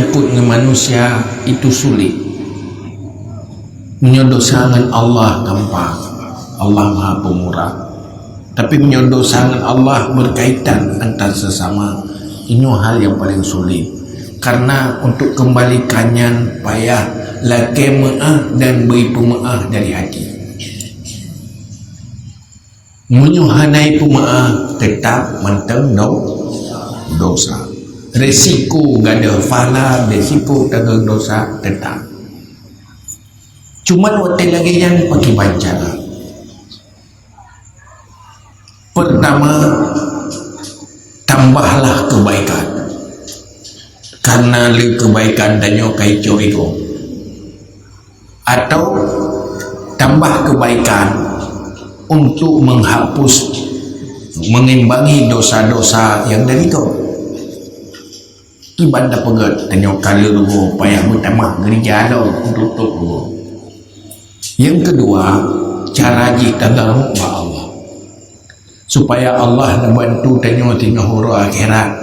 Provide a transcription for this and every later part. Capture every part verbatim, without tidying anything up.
Takut ngon manusia itu sulit. Meunyoe dosa ngon Allah gampang, Allah Maha Pemurah. Tapi meunyoe dosa ngon Allah berkaitan antar sesama, inoe hal yang paling sulit. Karena untuk kembalikan nyan payah lakée meu'ah dan bri peumeu'ah dari hati. Meunyoe hana ipeumeu'ah, teutap mantong do-, dosa. Resiko gadôh pahala, resiko tanggong dosa teutap. Cuman watée lagée nyan pakriban cara? Pertama, tambahlah kebaikan. Karena lé kebaikan tanyoe ka icok igoe. Atau tambah kebaikan untuk menghapus, mengimbangi dosa-dosa yang dari kau. Kiban tapeugét, tanyoe ka lheueh rugoe payah meutamah geurija lom, tutup rugoe. Yang kedua, cara jih tadaruk bak Allah. Supaya Allah neubantu tanyoe singoh uroe akhirat.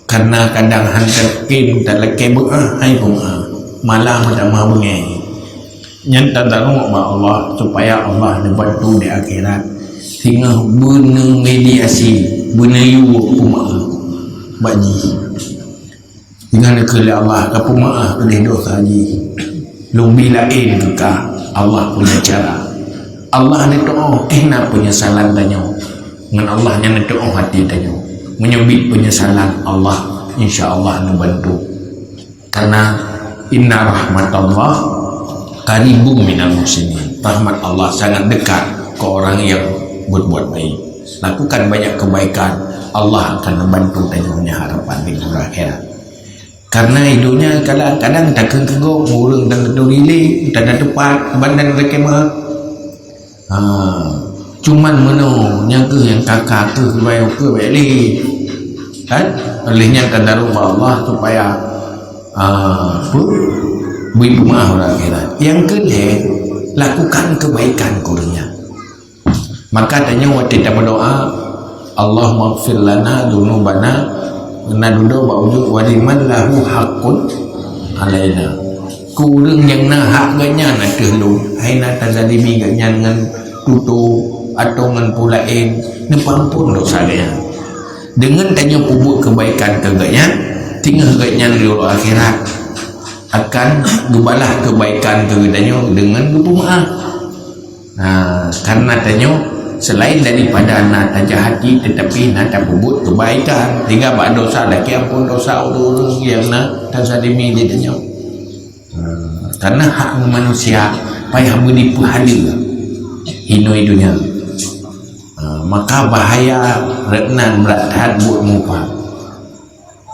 Karena kadang han tatem talakée meu'ah, hai peumeu'ah, malah meutamah beungéh. Nyan tadaruk bak Allah supaya Allah neubantu di akhirat. Singoh beuneumediasi, beuneuyue peumeu'ah bak jih. Tinggai neukheun lé Allah ka peumeu'ah keudeh dosa jih. Lôn bi laén keu ka, Allah punya cara. Allah neutu'oh, eh, na penyesalan tanyoe. Ngon Allah nyan neutu'oh hati tanyoe. Meunyoe bi penyesalan, Allah insya Allah neubantu. Karena inna rahmatallah qaribum minal muhsinin. Rahmat Allah sangat dekat ke orang yang berbuat baik. Lakukan banyak kebaikan, Allah akan membantu tanyoe, nyan harapan di akhirat. Karena i donya kadang-kadang takheun keu gob, ureueng dan turi lé, dan teupat, ban dan teukeumah. Ha, cuman meunoe, nyang keuh nyang ka-ka keuh bayeue keuh bék lé. Kan? Oleh nyan tadaruk bak Allah supaya, ah, apa? Bri peumeu'ah uroe akhirat. Nyang keulhèe, lakukan kebaikan keu ureueng nyan. Maka tanyoe watèe tameudoa, "Allahummaghfir lana dzunubana," na dudoe bak ujeuen, "wa liman lahu haqqun alaina." Keu ureueng nyang na hak geuhnyan ateueh lôn, hai na tazalimi geuhnyan ngon tutoe atawa ngon peue laén, neupeuampôn dosa geuhnyan. Deungon tanyoe peubuet keubaikan keu geuhnyan, singoh geuhnyan di uroe akhirat akan geubalah keubaikan keu geutanyoe deungon geupeumeu'ah. Nah, karena tanyoe selain daripada na tajahati, tetapi na tapeubuet keubaikan. Sehingga bak dosa lakèe ampôn dosa ureueng-ureueng nyang na tazalimi lé tanyoe. Nah, karena hak manusia payah meulipeuhaleue inoe donya. Nah, maka bahaya rot nan brat that buet muphom.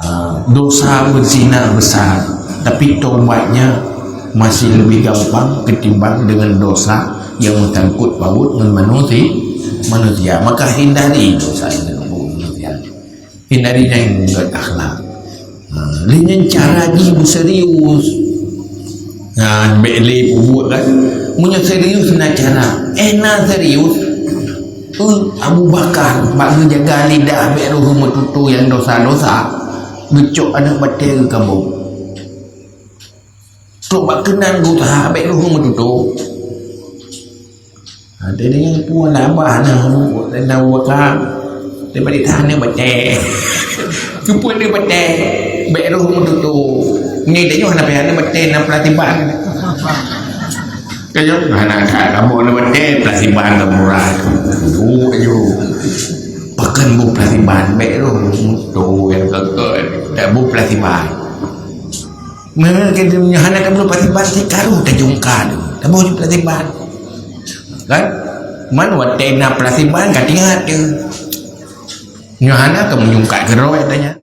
Ah, dosa berzina besar, tapi taubatnya masih lebih gampang ketimbang dengan dosa yang menyangkut paut ngon manusi-, manusia. Maka hindari dosa yang menyangkut manusia. Hindari nyang ngon akhlak. Ah, dengan cara jih beuserius. Nah, bèk lé peubuet kan. Meunyoe serius na cara. Eh, na serius. Eh, Abu Bakar, bak geujaga lidah bèk rôh meututoe nyang dosa-dosa. Geucok aneuk batèe geukabông. Trok bak keunan geuh that bèk rôh meututoe. Ha, teudeungoe peue na bah na, na Abu Bakar. Daripada that aneuk batèe. Keupeue aneuk batèe? Bèk rôh meututoe. Nyoe tanyoe hana payah aneuk batèe, na peulatiban. Tanyoe hana that, kamoe aneuk batèe, peulatiban ka murah. Duek aju. Pakon boh peulatiban, bèk rôh meututoe nyang keu-keu. Dak boh peulatiban. Memang keu nyoe hana tabloe peulatiban, si karu tajungka tu. Tabloe peulatiban. Kan? Man watèe na peulatiban ka teuingat tu. Nyoe hana ka meujungkat keudroe tanya.